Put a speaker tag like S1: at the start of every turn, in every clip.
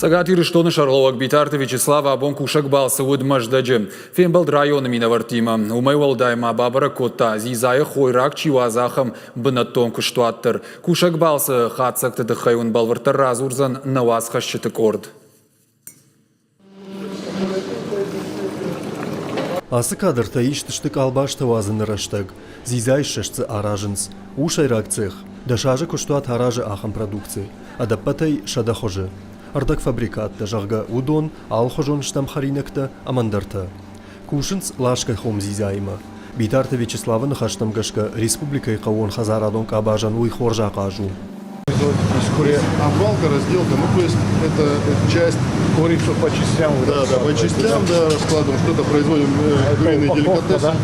S1: Цӕгат Ирыстоны сӕргълӕууӕг Битарты Вячеслав абон кусӕг балцы уыд Мӕздӕджы. Фембӕлд районы минӕвӕрттимӕ. Уымӕй уӕлдай ма бабӕрӕг кодта, дзидзайы хойраг чи уадзы, ахӕм бынӕттон куыстуат дӕр. Кусӕг балцы хатдзӕгты тыххӕй уын бӕлвырддӕр радзурдзӕн нӕ уацхӕсджыты къорд.
S2: Ацы кадртӕ ист сты къалбастӕ уадзыны рӕстӕг. Дзидзайы ссӕст дзы аразынц. У сӕйраг цех. Дӕс азы куыстуат аразы ахӕм продукци. Ӕдӕппӕтӕй 100 хуызы. Ӕрдӕгфабрикаттӕ, зӕгъгӕ, уыдон, алыхуызон стӕм хӕринӕгтӕ ӕмӕ ӕндӕртӕ. Кусынц ласгӕ хом дзидзаимӕ. Битарты Вячеславы ныхӕстӕм гӕсгӕ, республикӕйы хъӕууонхӕдзарадон къабазӕн уый хорз ахъаз у.
S3: Обвалка, разделка, ну то есть это часть...
S4: Курицу по частям.
S3: Да, да, по частям, да, раскладываем, что-то производим, куриные деликатесы. Да?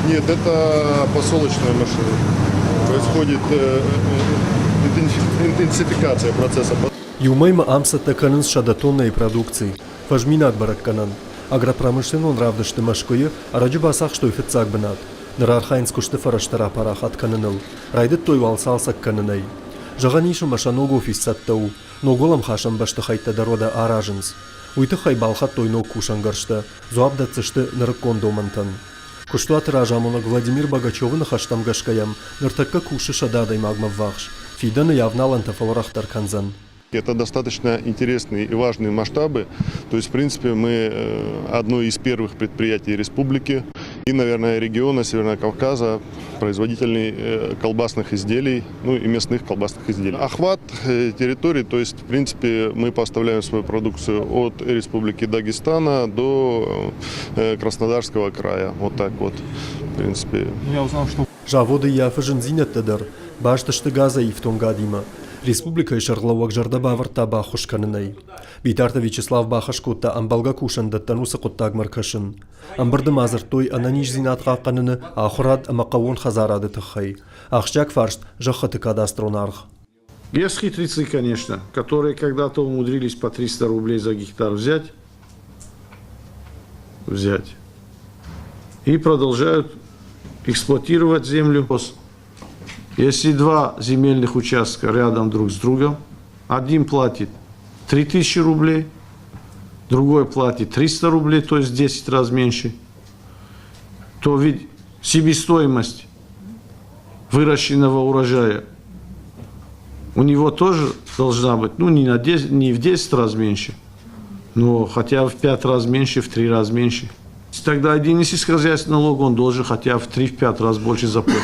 S3: Нет, это посолочная машина. Происходит интенсификация процесса.
S2: Иу мӕймӕ ам цӕттӕ кӕнынц 100 тоннӕйы продукци. Фӕзминаг бӕрӕггӕнӕн. Агропромышленнон равдысты Мӕскуыйы ӕрӕджы бацахстой фыццаг бынат. Ныр архайынц куысты фӕрӕзтӕ рапарахат кӕныныл. Райдыдтой уал цалцӕг кӕнынӕй. Зӕгъӕн ис, ӕмӕ сӕ ног офис цӕттӕ у. Ног уӕлӕмхасӕн бӕстыхӕйттӕ дӕр уӕдӕ аразынц. Уый тыххӕй балхӕдтой ног кусӕнгӕрзтӕ, дзуапп дӕтдзысты нырыккон домӕнтӕн. Куыстуаты разамонӕг Владимир Богачевы ныхӕстӕм гӕсгӕ йӕм ныртӕккӕ кусы 100 адӕймагмӕ ввахс. Фидӕны йӕ авналӕнтӕ фӕуӕрӕхдӕр кӕндзӕн.
S3: Это достаточно интересные и важные масштабы. То есть, в принципе, мы одно из первых предприятий республики и, наверное, региона Северного Кавказа, производителей колбасных изделий, ну и мясных колбасных изделий. Охват территории, то есть, в принципе, мы поставляем свою продукцию от Республики Дагестана до Краснодарского края. Вот так вот, в принципе.
S4: Я узнал, что
S2: Заводы ййафы зындзинӕдтӕ дӕр баст сты газӕй ифтонгадимӕ. Республикӕйы сӕргълӕууӕг зӕрдӕ бавӕрдта баххуыс кӕнынӕй. Битарты Вячеслав бахӕс кодта ӕмбӕлгӕ кусӕндӕттӕн уыцы хъуыддагмӕ ӕркӕсын. Ӕмбырды ма дзырдтой ӕнӕниздзинад хъахъхъӕныны, ахуырад ӕмӕ хъӕууон хӕдзарады тыххӕй. Ахсджиаг фарст – зӕххыты кадастрон аргъ.
S4: Есть хитрецы, конечно, которые когда-то умудрились по 300 рублей за гектар взять, взять и продолжают эксплуатировать землю. Если два земельных участка рядом друг с другом, один платит 3000 рублей, другой платит 300 рублей, то есть в 10 раз меньше, то ведь себестоимость выращенного урожая у него тоже должна быть, ну, не, на 10, не в 10 раз меньше, но хотя бы в 5 раз меньше, в 3 раза меньше. Тогда один из сельскохозяйственный налог он должен хотя бы в 3-5 раз больше заплатить,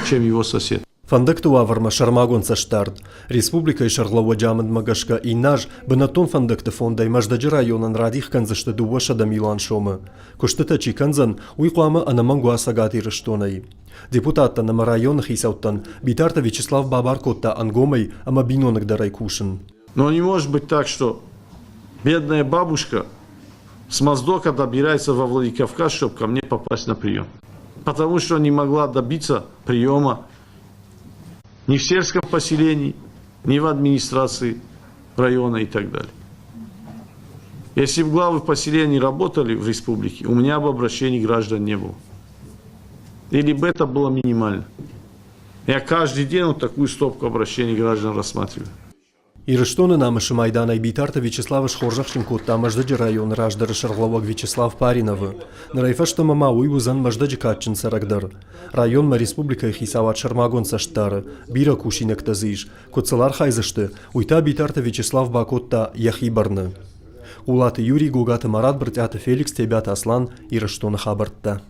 S4: чем его сосед.
S2: Фӕндӕгты уавӕрмӕ сӕрмагонд цӕстдард. Республикӕйы сӕргълӕууӕджы амындмӕ гӕсгӕ иннӕ аз бынӕттон фӕндӕгты фондӕй Мӕздӕджы районӕн радих кӕндзысты 200 милуан сомы. Куыстытӕ чи кӕндзӕн, уый хъуамӕ ӕнӕмӕнг уа Цӕгат Ирыстонӕй. Депутаттӕн ӕмӕ районы хицӕуттӕн Битарты Вячеслав бабар кодта ӕнгомӕй ӕмӕ биноныгдӕрӕй кусын.
S4: Но не может быть так, что бедная бабушка с Моздока добирается во Владикавказ, чтобы ко мне попасть на прием. Потому что не могла добиться приема ни в сельском поселении, ни в администрации района и так далее. Если бы главы поселений работали в республике, у меня бы обращений граждан не было. Или бы это было минимально. Я каждый день вот такую стопку обращений граждан рассматриваю.
S2: Ирыстоны намысы майданӕй Битарты Вячеславы схорзӕхджын кодта Мӕздӕджы районы раздӕры сӕргълӕууӕг Вячеслав Париновы. Нырӕй фӕстӕмӕ ма уый уыдзӕн Мӕздӕджы кадджын цӕрӕг дӕр. Районмӕ республикӕйы хицауад сӕрмагонд цӕст дары, бирӕ кусинӕгтӕ дзы ис. Куыд сыл архайдзысты, уый та Битарты Вячеслав бакодта йӕхи бӕрны. Хъулаты Юрий, Гогаты Марат, Брытъиаты Феликс, Тебиаты Аслан, Ирыстоны хабӕрттӕ.